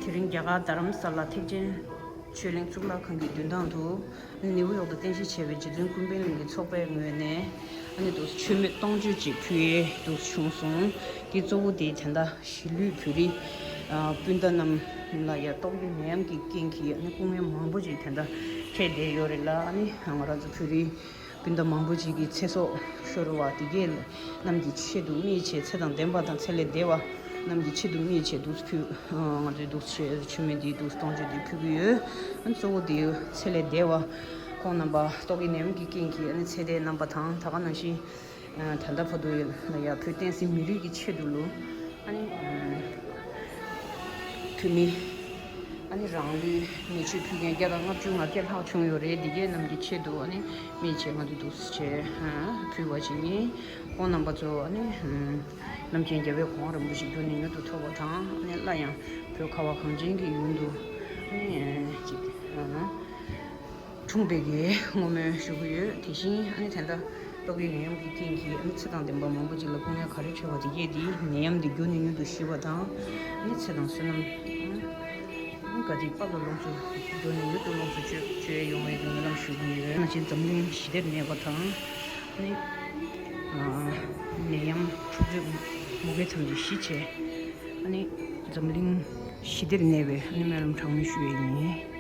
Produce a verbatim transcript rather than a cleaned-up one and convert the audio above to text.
དེ་རིང་རྒྱ་གར་རྡ་རམ་ས་ལ་ཐེག་ཆེན་ཆོས་གླིང་གཙུག་ལག་ཁང་གི་མདུན་ཐང་དུ། ནིའུ་ཡོག་ཏུ་རྟེན་གཞི་བྱས་པའི་རྗེ་བཙུན་ཀུན་ཕན་གླིང་གི་ཚོགས་པའི་ངོས་ནས། ཨ་ནི་འདུག་མཆོད་མེ་གཏོང་མཆོད་ཅིག་ཕུལ་ཡས་འདུག་བྱུང་སོང་། དེ་གཙོ་བོ་དེ་ད་ལྟ་གཞིས་ལུས་བོད་རིགས་ཨ་སྤུན་ཟླ་རྣམས་ལ་ཡ་ཏོག་དབྱིབས་ནད་ཡམས་ཀྱི་རྐྱེན་གྱིས་ཨ་ནི་སྐུ་ངལ་མང་པོ་ཅིག་ད་ལྟ་འཕྲད་བསྡད་ཡོད་རེད་ལ། ཨ་ནི་ང་རང་ཚོ་བོད་རིགས་སྤུན་ཟླ་མང་པོ་ཅིག་གི་ཚེ་སྲོག་ཤོར་བ་དེ་གས་རྣམས་ཀྱི་ཆེད་དུ་དམིགས་བྱས། ཚེ་དང་ལྡན་པ་དང་ཚེ་ལས་འདས་པ་རྣམས་ཀྱི་ཆེད་དུ་དམིགས་བྱས་འདུག་ཕུལ། ང་ཚོས་འདུག་བྱས་མཆོད་མེ་འདི་འདུག་གཏོང་མཆོད་འདི་ཕུལ་གྱི་ཡོད། ཨ་ནི་གཙོ་བོ་དེ་ཚེ་ལས་འདས་པ་ཁོང་རྣམ་པ་ཏོག་དབྱིབས་ནད་ཡམས་ཀྱི་རྐྱེན་གྱིས་ཨ་ནི་ཚེ་འདས་རྣམ་པ་དང་། ད་ག་ནང་བཞིན་ད་ལྟ་བར་དུ་ལ་ཡ་བོད་བསྟན་སྲིད་མི་རིགས་ཀྱི་ཆེད་དུ་ལུ་ཨ་ནི་བོད་མི་ཨ་ནི་རང་ལུས་མེ་མཆོད་ཕུལ་མཁན་བརྒྱ་དང་ལྔ་བཅུ་ང་བརྒྱད་ལྷག་བྱུང་ཡོད་རེད། འདི་གས་རྣམས་ཀྱི་ཆེད་དུ་ཨ་ནི་དམིགས་བྱས་ང་ཚོ་འདུག་བྱས་ཕུལ་བ་ཞིག་ཡིན། ཁོང་རྣམ་པ་ཚོ་ཨ་ནི་རྣམ་མཁྱེན་རྒྱལ་བའི་གོ་འཕང་རིན་པོ་ཆེ་མྱུར་ནས་མྱུར་དུ་ཐོབ་པ་དང་། ཨ་ནི་སླར་ཡང་བོད་ཁ་བ་གངས་ཅན་གྱི་ཡུལ་དུ་ཨ་ནི་ཅིག་འཁྲུངས་པའི་གི་བསྔོ་སྨོན་ཞུ་གི་ཡོད། དེ་བཞིན་ཨ་ནི་ད་ལྟ་ཏོག་དབྱིབས་ནད་ཡམས་ཀྱི་རྐྱེན་གྱིས་ཨ་ནི་ཚེ་དང་ལྡན་པ་མང་པོ་ཅིག་ལ་སྐུ་ངལ་ག་རེ་འཕྲད་པ་དེ་གས་དེ་ནད་ཡམས་དེ་མགྱོགས་ནས་མྱུར་དུ་ཞི་བ་དང་། ཨ་ནི་ཚེ་དང་བསོད་ནམས་ཨ་ནི་ག་དེ་དཔལ་ལ་ལོངས་སུ་མགྱོགས་ནས་མྱུར་དུ་ལོངས་སུ་སྤྱོད་སྤྱོད་ཡོང་བའི་གི་སྨོན་ལམ་ཞུ་གི་ཡོད། ང་ཅིག་འཛམ་གླིང་ཞི་བདེར་གནས་པ་དང་། ཨ་ནི་ནད་ཡམས་འཁྲུག་རྩོད་མུ་གེ་ཐམས་ཅད་ཞི་བྱས། ཨ་ནི་འཛམ་གླིང་ཞི་བདེར་གནས་པའི་ཨ་ནི་སྨོན་ལམ་གྲངས་མེད་ཞུ་ཡས་ཡིན།